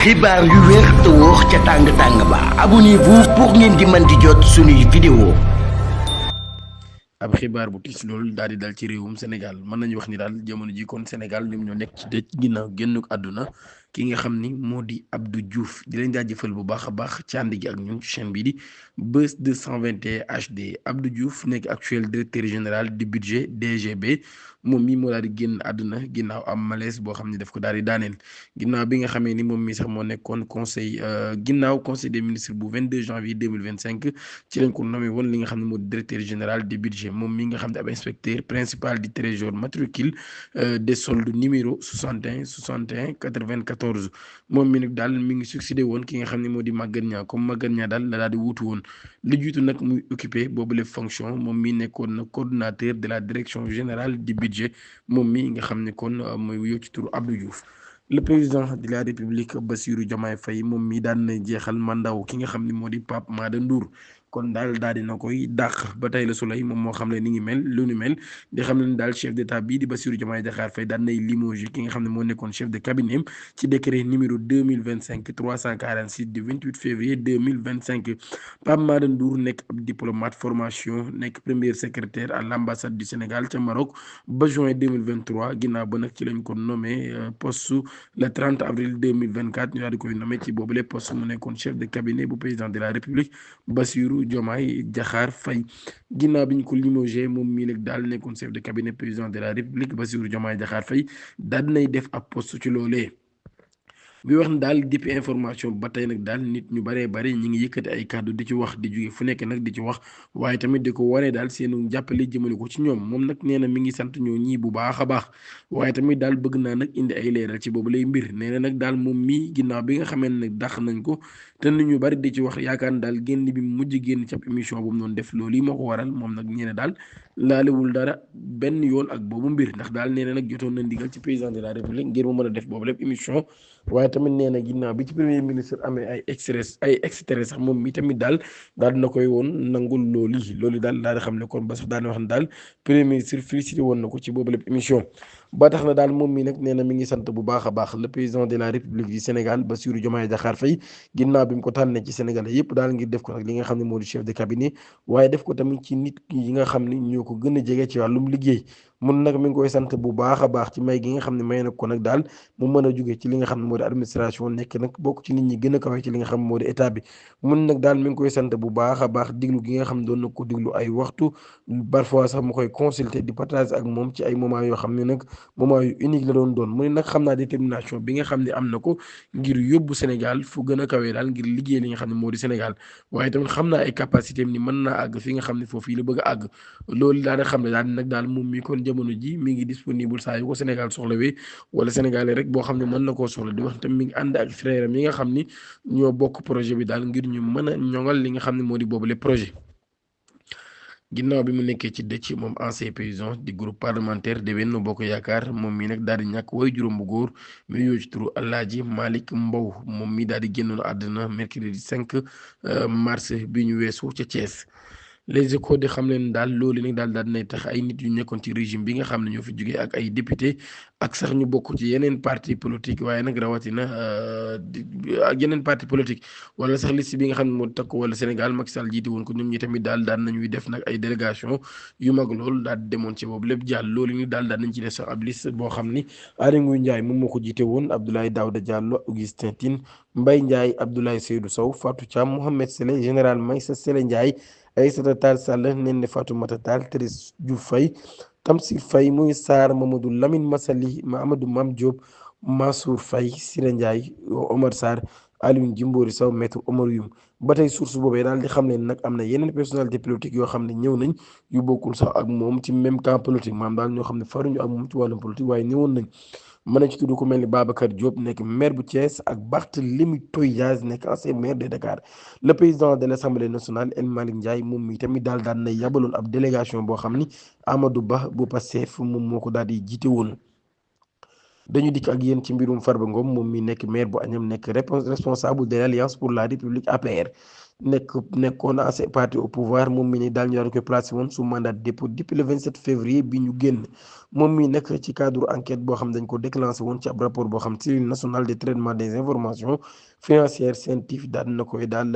xibaar yu wér te wóor ca tàng tàng ba abonnez-vous pour ngeen di mën di jot suñuy vidéo. ab xibaar bu tiis loolu daal di dal ci réewum Sénégal mën nañu wax ni daal jamono ji kon Sénégal ñoom ñoo nekk ci dëj ginnaaw génnuk àdduna ki nga xam ni moo di Abdou Diouf di leen jaajëfal bu baax a baax ci ànd gi ak ñun chaîne bii di Buzz 221 HD. Abdou Diouf nekk actuel directeur général du budget DGB moom mii moo daal di génn àdduna ginnaaw am malaise boo xam ne daf ko daal di daaneel ginnaaw bi nga xamee ni moom mii sax moo nekkoon ginnaaw conseil des ministres bu 22 janvier 2025 ci lañ ko nommé woon li nga xam ne moo di directeur général du budget moom mi nga xam ne ab inspecteur principal du trésor matricule des soldes numéro 61 61 94 moom mi nag daal mi ngi succédé woon ki nga xam ne moo di Maguette Niang comme Maguette Niang daal la daal di wuutu woon lu jiitu nag muy occupé boobule fonction moom mi nekkoon na coordonnateur de la direction générale du budget moom mi nga xam ne kon mooy wuyoo ci turu Abdou Diouf. Le président de la république Bassirou Diomaye Faye moom mi daan na jeexal mandaw ki nga xam ne moo di Pape Mada Ndour kon daal dina koy dàq ba tey la Soleil moom moo xam ne ni ngi mel lu ni mel di xam ne daal chef d'état bii di Bassirou Diomaye Diakhar Faye daan nay limogé ki nga xam ne moo nekkoon chef de cabinet ci décret numéro 2025 346 du 28 février 2025 Pape Mada Ndour nekk ab diplomate formation nekk premier secrétaire à l'ambassade du Sénégal ca Maroc ba juin 2023 ginnaaw ba nag ci lañ ko nommé poste le 30 avril 2024 ñu daal di koy nommé ci boobule poste mu nekkoon chef de cabinet bu président de la République Bassirou Diomaye Diakhar Faye ginnaaw bi ñu ko limogé moom mii nag daal nekkoon chef de cabinet président de la République Bassirou Diomaye Diakhar Faye daal dinay def ab poste ci loolee. bi wax ne daal depuis information ba tey nag daal nit ñu baree bari ñi ngi yëkkati ay kàddu di ci wax di jóge fu nekk nag di ci wax waaye tamit di ko wane daal seenu jàppale jëmale ko ci ñoom moom nag nee na mi ngi sant ñoo ñii bu baax a baax waaye tamit daal bëgg naa nag indi ay leeral ci boobu lay mbir nee na nag daal moom mii ginnaaw bi nga xamee ne nag dàq nañ ko te nit ñu bari di ci wax yaakaar ne daal génn bi mujj génn ci ab émission bu mu doon def loolu yi moo ko waral moom nag nee na daal laalewul dara benn yoon ak boobu mbir ndax daal nee na nag jotoon na ndigal ci président de la république ngir mu mën a def boobu lépp émission waaye tamit nee na ginnaaw bi ci premier ministre amee ay extrait sax moom mi tamit daal dina koy woon nangul loolu daal di xam ne kon ba sax daal di wax ne daal premier ministre félicité woon na ko ci boobu lépp émission ba tax na daal moom mi nag nee na mi ngi sant bu baax a baax le président de la république du Sénégal Bassirou Diomaye Diakhar Faye ginnaaw bi mu ko tànnee ci Sénégal yëpp daal ngir def ko nag li nga xam ne moo di chef de cabinet waaye def ko tamit ci nit yi nga xam ne ñoo ko gën a jege ci wàllum liggéey mun nag mi ngi koy sant bu baax a baax ci may gi nga xam ne may na ko nag daal mu mën a jóge ci li nga xam ne moo di administration nekk nag bokk ci nit ñi gën a kawe ci li nga xam ne moo di état bi mun nag daal mi ngi koy sant bu baax a baax diglu gi nga xam ne doon na ko diglu ay waxtu parfois sax mu koy consulter di partage ak moom ci ay moment yoo xam ne nag moment yu unique la doon mu ne nag xam naa détermination bi nga xam ne am na ko ngir yóbbu Sénégal fu gën a kawee daal ngir liggéey li nga xam ne moo di Sénégal waaye tamit xam naa ay capacité am ni mën naa àgg fi nga xam ne foofu yi la bëgg a àgg loolu daana xam ne daal nag daal moom mi kon jamono ji mi ngi disponible saa yu ko Sénégal soxlawee wala Sénégalais rek boo xam ne mën na koo soxla di wax tamit mi ngi ànd ak frère am yi nga xam ni ñoo bokk projet bi daal ngir ñu mën a ñoŋal li nga xam ne moo di boobule projet. ginnaaw bi mu nekkee ci dëcc moom ancien président du groupe parlementaire de Benno Bokk Yaakaar moom mi nag daal di ñàkk way juróom bu góor mi yoo ci turu Alaaji Malick Mbow moom mi daal di génnoon àdduna mercredi 5 mars bi ñu weesu ca Thiès. Les Échos di xam leen daal loolu nag daal dinay tax ay nit yu nekkoon ci régime bi nga xam ne ñoo fi jógee ak ay député ak sax ñu bokk ci yeneen parti politique waaye nag rawatina ak yeneen parti politique wala sax liste bi nga xam ne moo takk wala Sénégal Macky Sall jiite woon ko ñoom ñi tamit daal daan nañuy def nag ay délégation yu mag loolu daal di demoon ci boobu lépp jàll loolu ni daal daan nañ ci def sax ab liste boo xam ni Aly Ngouille Ndiaye moom moo ko jiite woon Abdoulaye Daouda Diallo Augustin Tine Mbaye Ndiaye Abdoulaye Seydou Sow Fatou Thiam Mohamed Sele général Maïssa Sele Ndiaye Aïssata Tall Sall Néné Fatoumata Tall Thérèse Diouf Faye Tamsir Faye muy Sarr Mamadou Lamine Massaly Amadou Mame Diop Mansour Faye Siré Ndiaye Omar Sarr Alioune Djimbori Sow maître Omar Youm ba tey source boobee daal di xam ne nag am na yeneen personnalité politique yoo xam ne ñëw nañ yu bokkul sax ak moom ci même camp politique maanaam daal ñoo xam ne faruñu ak moom ci wàllum politique waaye ñëwoon nañ mën na ci tudd ku mel ni Babacar Diop nekk maire bu Thiès ak Barthélémy Toye nekk ancien maire de Dakar le président de l' assemblée nationale El Malick Ndiaye moom mi tamit daal daan na yabaloon ab délégation boo xam ni Amadou Ba bu Pastef moom moo ko daal di jiite woon. dañu dikk ak yéen ci mbirum Farba Ngom moom mi nekk maire bu Agnam nekk responsable de l' alliance pour la république APR nekkoon ancien parti au pouvoir moom mi ni daal ñu daal di koy placé woon sous mandat de dépôt depuis le 27 février bi ñu génn moom mi nag ci cadre enquête boo xam dañ ko déclenché woon ci ab rapport boo xam cellule nationale de traitement des informations financières scientifiques daal na koy daal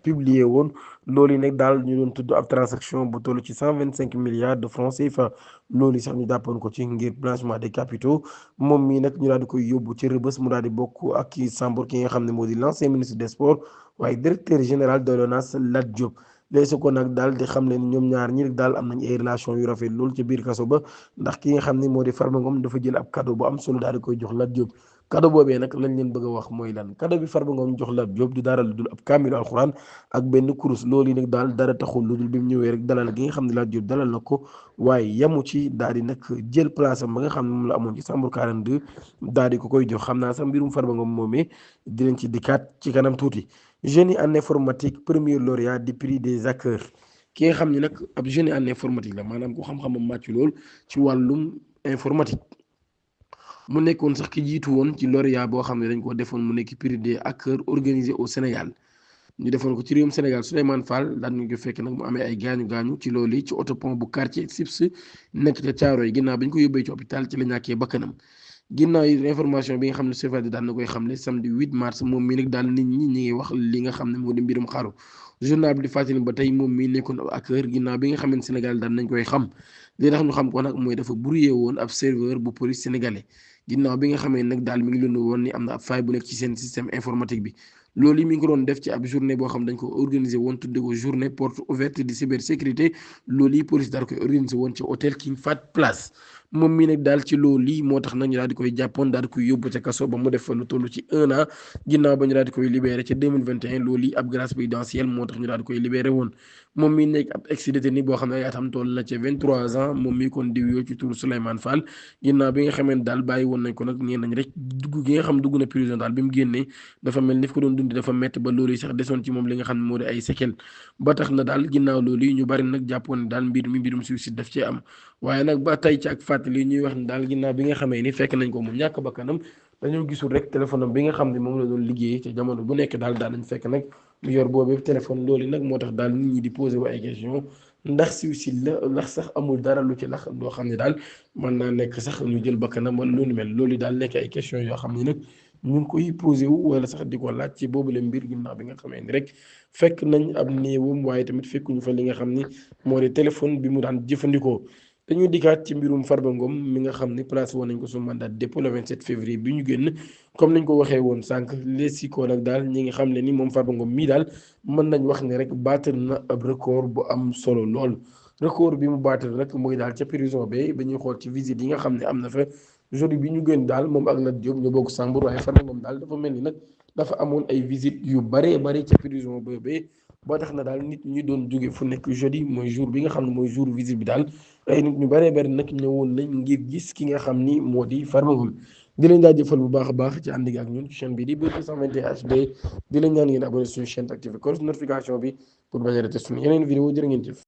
publier woon loolu yi nag daal ñu doon tudd ab transaction bu toll ci 125 milliards de francs CFA loolu sax ñu jàppoon ko ci ngir blanchiment des capitaux moom mii nag ñu daal di koy yóbbu ci rëbës mu daal di bokk ak kii Sambour ki nga xam ne moo di l'ancien ministre des sports waaye directeur général de l'ONAS Lat Diop léegi ko nag daal di xam ne ñoom ñaar ñi daal am nañ ay relation yu rafet loolu ci biir kaso ba ndax ki nga xam ne moo di Farba Ngom dafa jël ab cadeau bu am solo daal di koy jox Lat Diop cadeau boobee nag lañ leen bëgg a wax mooy lan cadeau bi Farba Ngom jox Lat Diop du dara lu dul ab kaamilu alxuraan ak benn kurus loolu yi nag daal dara taxul lu dul bi mu ñëwee rek dalal gi nga xam ne Lat Diop dalal na ko waaye yamu ci daal di nag jël place am ba nga xam ne moom la amoon ci Sambour 42 daal di ko koy jox xam naa sax mbirum Farba Ngom moomee dinañ ci dikkaat ci kanam tuuti. génie en informatique premier lauréat du prix des hackers ki nga xam ne nag ab génie en informatique la maanaam ku xam-xamam màcc lool ci wàllum informatique mu nekkoon sax ki jiitu woon ci lauréat boo xam ne dañ ko defoon mu nekk prix des hackers organisé au Sénégal ñu defoon ko ci réewum Sénégal Souleymane Fall daan ñu ko fekk nag mu amee ay gaañu gaañu ci loolu ci autopont bu quartier Sips nekk ca Thiaroye ginnaaw bi ñu ko yóbbee ci hôpital ci la ñàkkee bakkanam ginnaaw yi information bi nga xam ne Sefadi daan na koy xamle samedi 8 mars moom mii nag daal nit ñi ngi wax li nga xam ne moo di mbirum xaru journal bi di fàttali ba tey moom mii nekkoon ab hacker ginnaaw bi nga xam ne Sénégal daan nañ koy xam li tax ñu xam ko nag mooy dafa brouillé woon ab serveur bu police sénégalais ginnaaw bi nga xamee nag daal mi ngi leen woon ni am na ab faille bu nekk ci seen système informatique bi loolu yi mi ngi ko doon def ci ab journée boo xam dañ ko organisé woon tudde ko journée porte ouverte de cybersécurité loolu yi police daal koy organisé woon ci hôtel King Fahd Palace moom mii nag daal ci loolu lii moo tax nag ñu daal di koy jàppoon daal di koy yóbbu ca kaso ba mu def fa lu toll ci 1 an ginnaaw ba ñu daal di koy libéré ca 2021 loolu yi ab grâce présidentielle moo tax ñu daal di koy libéré woon moom mii nekk ab ex-détenu boo xam ne ay atam toll na ca 23 ans moom mii kon diw yoo ci turu Souleymane Fall ginnaaw bi nga xamee daal bàyyi woon nañ ko nag ñeen nañ rek dugg gi nga xam dugg na prison daal bi mu génnee dafa mel ni fi ko doon dundi dafa métti ba loolu yi sax desoon ci moom li nga xam ne moo di ay séquelles ba tax na daal ginnaaw loolu yi ñu bari nag jàppoon ne daal mbirum suicide daf cee am waaye nag ba tey ci ak fàttali ñuy wax ne daal ginnaaw bi nga xamee ni fekk nañ ko mu ñàkk bakkanam dañoo gisul rek téléphone am bi nga xam ne moom la doon liggéey te jamono bu nekk daal nañ fekk nag mu yor boobu téléphone loolu nag moo tax daal nit ñi di posé wu ay question ndax suicide la ndax sax amul dara lu ci lax loo xam ne daal mën naa nekk sax ñu jël bakkanam wala lu ni mel loolu daal nekk ay question yoo xam ne nag ñu ngi koy posé wu wala sax di ko laaj ci boobu la mbir ginnaaw bi nga xamee ni rek fekk nañ ab néewam waaye tamit fekkuñu fa li nga xam ni moo di téléphone bi mu daan jëfandikoo. dañuy dikkaat ci mbirum Farba Ngom mi nga xam ni placé woon nañ ko su mandat de dépôt le 27 février bi ñu génn comme nañ ko waxee woon sànq les siko nag daal ñi nga xam ne ni moom Farba Ngom mii daal mën nañ wax ne rek battre na ab record bu am solo lool record bi mu battre rek mooy daal ca prison ba ñuy xool ci visite yi nga xam ne am na fa jeudi bi ñu génn daal moom ak Lat Diop ñu bokk Sambour waaye Farba Ngom daal dafa mel ni nag dafa amoon ay visite yu baree bari ca prison boobee boo tax na daal nit ñi doon jóge fu nekk jeudi mooy jour bi nga xam ne mooy jour visite bi daal ay nit ñu baree bari nag ñëwoon nañ ngir gis ki nga xam ni moo di Farba Ngom di leen jaajëfal bu baax a baax ci ànd gi ak ñun ci chaîne bi di Buzz 221 HD di leen ñaan ngeen abonné suñu chaîne activé cloche notification bi pour bañ a rater suñu yeneen vidéo jërë ngeen jëf